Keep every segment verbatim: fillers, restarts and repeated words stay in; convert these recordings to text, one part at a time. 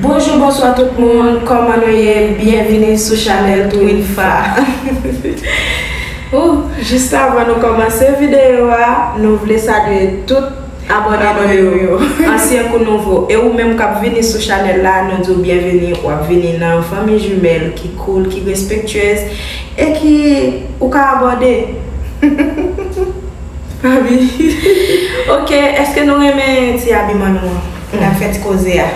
Bonjou, bonswa tout moun, kòman nou ye? Byenvini sou chanèl Twinfa. Ou, jis avan nou kòmanse videyo a, nou vle salye tout abòne nou yo, ansyen kou nouvo. E ou menm k ap vini sou chanèl la, nou di w byenvini, w ap vini nan yon fanmi jimèl ki cool, ki respektyèz e ki ou ka abòne. Abi. Ok, èske nou renmen ti abiman nou an? N ap fè ti koze a.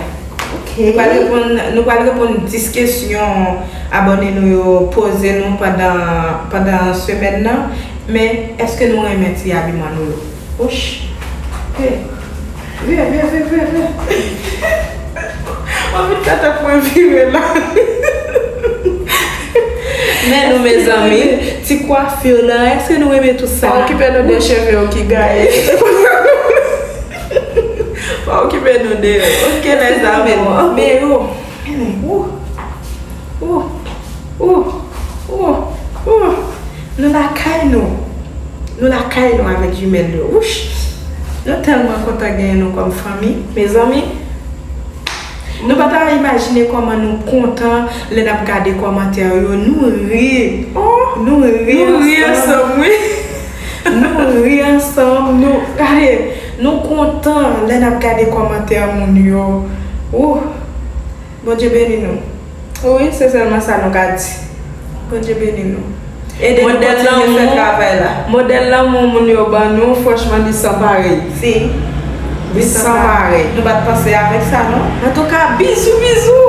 Ok. Nou pral reponn, nou pral reponn dis kesyon abòne nou yo poze nou pandan, pandan semèn nan. Men, èske nou renmen ti abiman nou yo? Ouch. Hey. Vire, vire, vire, vire, vire. Anvi tèt mwen vire la. Men nou, mezanmi, ti kwafi la, èske nou renmen tout sa? Pa okipe nou de cheve yo ki gaye. Pa okipe nou de yo. Ok, les amours. Men yo. Ou, ou, ou, ou, ou. Nou lakay nou. Nou lakay nou avèk jimèl yo. Wouch! Nou tèlman kontan genyen nou kòm fanmi, mezanmi. Nou pa ta imajine kòman nou kontan lè n ap gade kòmantè yo. Nou ri. Oh, nou ri nou ri ansanm. Ansanm, wi. Nou ri ansanm. Nou, gade, nou kontan lè n ap gade kòmantè moun yo. Ou, Bondye beni nou. Wi, se sèlman sa nou ka di. Bondye beni nou. Ede nou kontinye fè travay la. Modèl lanmou moun yo ban nou, franchman, li san parèy. Si. Li san parèy. Nou pa t panse avèk sa, non? Antouka, bizou, bizou!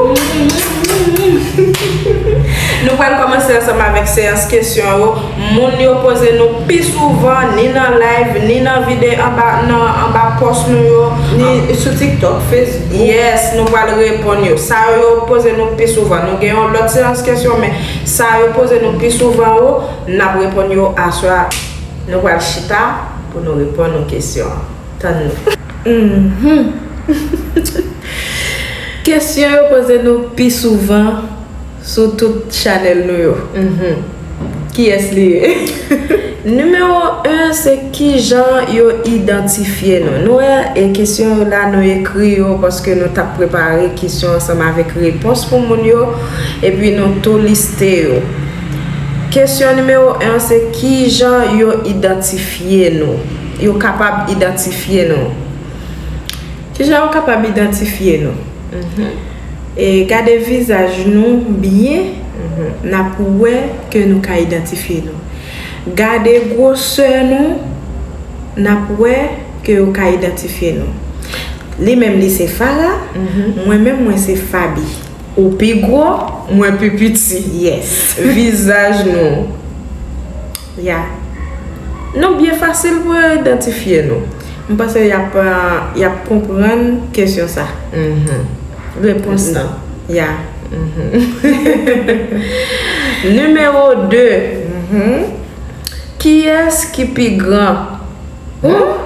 Nou pral kòmanse ansanm avèk seyans kesyon yo. Moun yo poze nou pi souvan, ni nan live, ni nan vide anba, nan, anba pòs nou yo. Ni sou TikTok, Facebook. Yes, nou pral reponn yo. Sa yo, yo poze nou pi souvan. Nou gen yon lòt seyans kesyon, men sa yo poze nou pi souvan yo, n ap reponn yo aswè a. Nou pral chita pou nou reponn yon kesyon. Tann nou. Mhm. Kesyon yo poze nou pi souvan sou tout chanèl nou yo. Mhm. Kiyès li ye? Nimewo en, se kijan yo idantifye nou. Nou wè, e kesyon yo la, nou ekri yo paske nou t ap prepare kesyon ansanm avèk repons pou moun yo, epi nou tou liste yo. Kesyon nimewo en, se kijan yo idantifye nou. Yo kapab idantifye nou. Kijan yo kapab idantifye nou? Mhm. E gade vizaj nou byen, mhm, n ap wè ke nou ka idantifye nou. Gade gwosè nou, n ap wè ke yo ka idantifye nou. Li menm, li se Farah, mhm, mwen menm, mwen se Faby. Ou pi gwo, mwen pi piti. Yes. Vizaj nou. Ya. Nou byen fasil pou yo idantifye nou. M panse y ap, y ap konprann kesyon sa. Mhm. Repons lan. Ya. Mhm. Nimewo de. Mhm. Kiyès ki pi gran? Ou?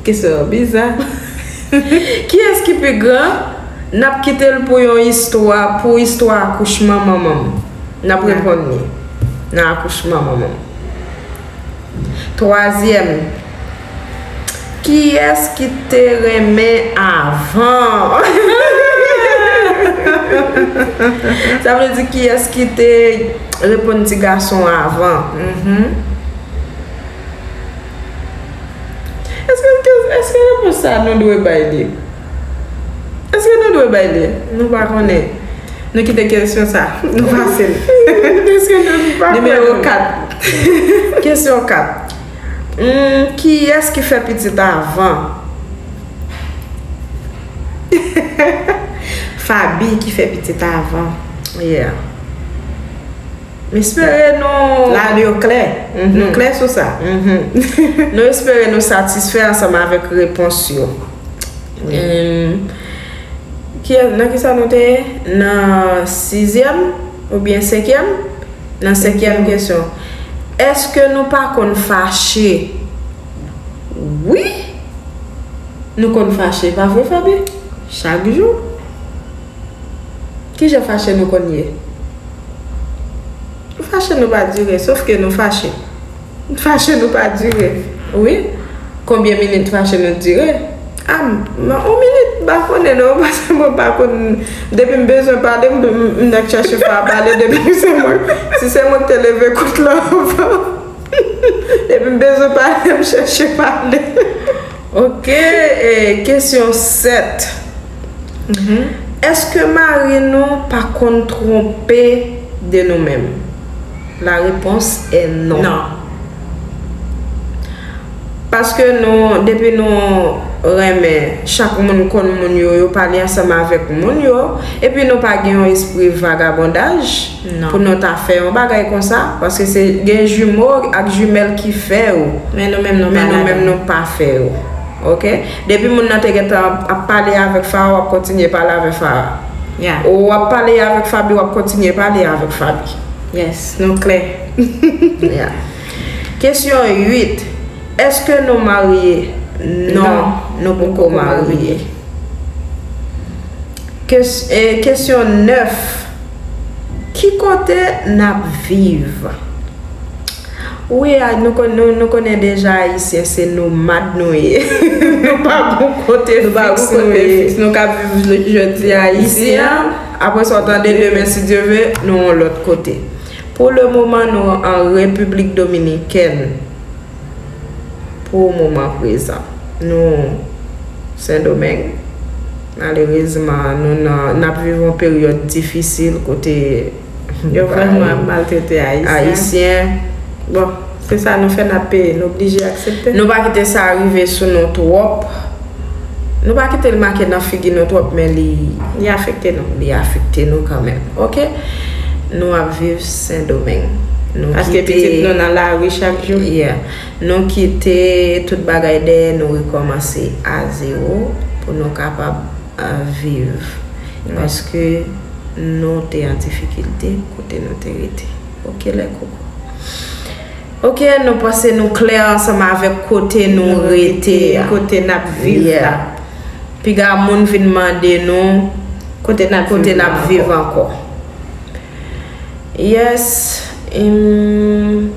Kesyon an biza. Kiyès ki pi gran? N ap kite l pou yon istwa, pou istwa akouchman manman m. N ap reponn li nan akouchman manman m. Twazyèm, kiyès ki te renmen avan? Sa vle di kiyès ki te reponn ti gason avan? Mhm. Èske, èske repons sa a nou dwe bay li? Èske nou dwe bay li? Nou pa konnen. Nou kite kesyon sa. Nou pase l. Èske nou pa konnen? Nimewo kat. Kesyon kat. Hmm, kiyès ki fè pitit avan? Faby ki fè pitit avan. Yeah. M espere nou... La, nou klè. Mhm. Nou klè sou sa. Mhm. Nou espere nou satisfè ansanm avèk repons yo. Wi. Em, ki, nan ki sa nou te ye? Nan sizyèm oubyen senkyèm? Nan senkyèm kesyon. Èske nou pa konn fache? Wi! Nou konn fache, pa vre, Faby? Chak jou. Kijan fache nou konn ye? Fache nou pa dire, sòf ke nou fache. Fache nou pa dire. Wi. Konbyen minit fache nou dire? A, m, m, yon minit, m pa konnen non, paske mwen pa konn, depi m bezwen pale, m, m, m nan chèche fè a pale, depi se mwen, si se mwen ki te leve kout la anvan, depi m bezwen pale, m chèche pale. Ok, e, kesyon sèt. Èske mari nou pa konn twonpe de nou menm? La réponse est non. Non. Paske nou, depi nou renmen, chak moun konn moun yo, yo pale ansanm avèk moun yo, epi nou pa gen yon espri vagabondaj pou nou ta fè yon bagay konsa, paske se gen jimo ak jimèl ki fè yo. Men nou menm nou pa fè yo. Ok? Depi moun nan te gentan ap pale avèk Fara, w ap kontinye pale avèk Fara. Ou ap pale avèk Faby, w ap kontinye pale avèk Faby. Yes, nou klè. Kesyon uit. Èske nou marye? Non, nou poko marye. Kes- e, kesyon nèf. Ki kote n ap viv? Wi, a, nou, kon- nou, nou konnen deja Ayisyen se nomad nou ye. Nou pa gon kote fiks nou ye. Nou ka viv jodi a isi a, apre sa w tande demen, si Dye ve, nou yon lòt kote. Pou le moman, nou an Repiblik Dominikèn. Pou moman prezan, nou Sendomeng. Malerezman, nou nan, n ap viv yon peryòd difisil kote yo vrèman ap maltrete Ayisyen. Ayisyen. Bon, se sa nou fè, n ap peye, nou oblije aksepte. Nou pa kite sa rive sou nou twòp. Nou pa kite l make nan figi nou twòp, men li Li afekte nou. Li afekte nou kanmenm. Ok? Nou ap viv Sendomeng. Nou Paske kite pitit nou nan lari chak jou. Yeah. Nou kite tout bagay dèyè, nou rekòmanse a zewo pou nou kapab, ah, viv. Paske nou te an difikilte kote nou te rete. Ok, lè koko. Ok, nou panse nou klè ansanm avèk kote nou rete a. Kote n ap viv la. Piga moun vin mande nou kote n ap viv ankò. Yes. Hum,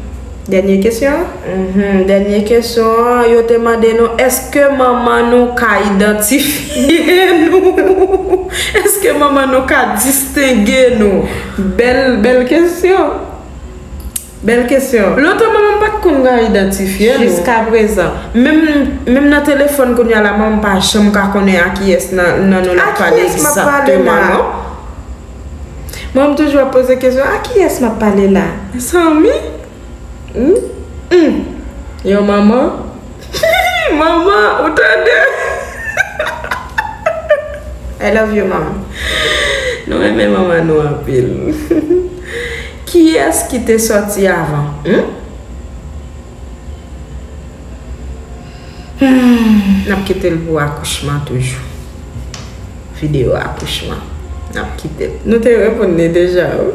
dènye kesyon? Mhm, dènye kesyon an, yo te mande nou, èske manman nou ka idantifye nou? Èske manman nou ka distenge nou? Bèl, bèl kesyon. Bèl kesyon. Lontan manman m pa t konn ka idantifye nou. Jiskaprezan. Menm, menm nan telefòn kounye a la, manman m pa janm ka konnen a kiyès nan, nan nou l ap pale egzakteman, non. Manman m toujou ap poze kesyon, a kiyès m ap pale la? Zanmi? Hmm? Hmm. Yon manman? Manman, ou tande? I love you, manman. Nou renmen manman nou anpil. Kiyès ki te sòti avan? Hmm? Hmm, n ap kite l pou akouchman toujou. Videyo akouchman. N ap kite l. Nou te reponn li deja, wi.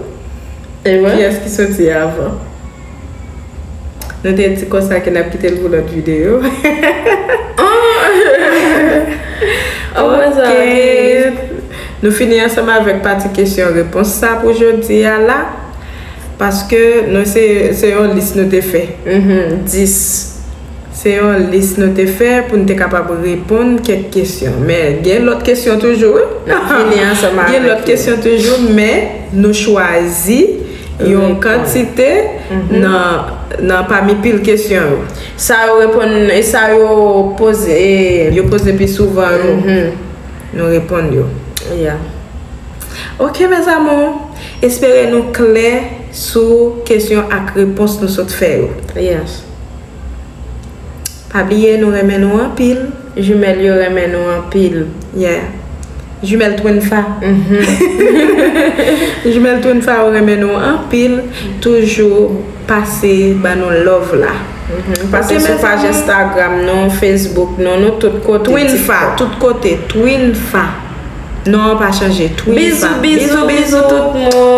Kiyès ki soti avan? Nou te di konsa ke n ap kite l pou lòt videyo. Ok. Nou fini ansanm avèk pati kesyon repons sa pou jodi a la. Paske nou se, se yon lis nou te fè. Mhm, dis. Se yon lis nou te fè pou n te kapab reponn kèk kesyon. Men gen lòt kesyon toujou, wi. N ap fini ansanm avèk yo. Gen lòt kesyon toujou, men nou chwazi yon kantite nan, nan pami pil kesyon yo. Sa yo reponn, e sa yo poze. Yo poze pi souvan yo. Mhm. Nou reponn yo. Yeah. Ok, mes amours. Espere nou klè sou kesyon ak repons nou sot fè yo. Yes. Pa bliye, nou renmen nou anpil. Jimèl yo renmen nou anpil. Yeah. Jimèl Twinfa. Mhm. Jimèl Twinfa yo renmen nou anpil. Toujou pase ban nou love la. Mhm. Pase sou paj Instagram nou, Facebook nou, nou tout kote. Twinfa, tout kote. Twinfa. Non an pa chanje. Twinfa. Bizou, bizou, bizou tout moun.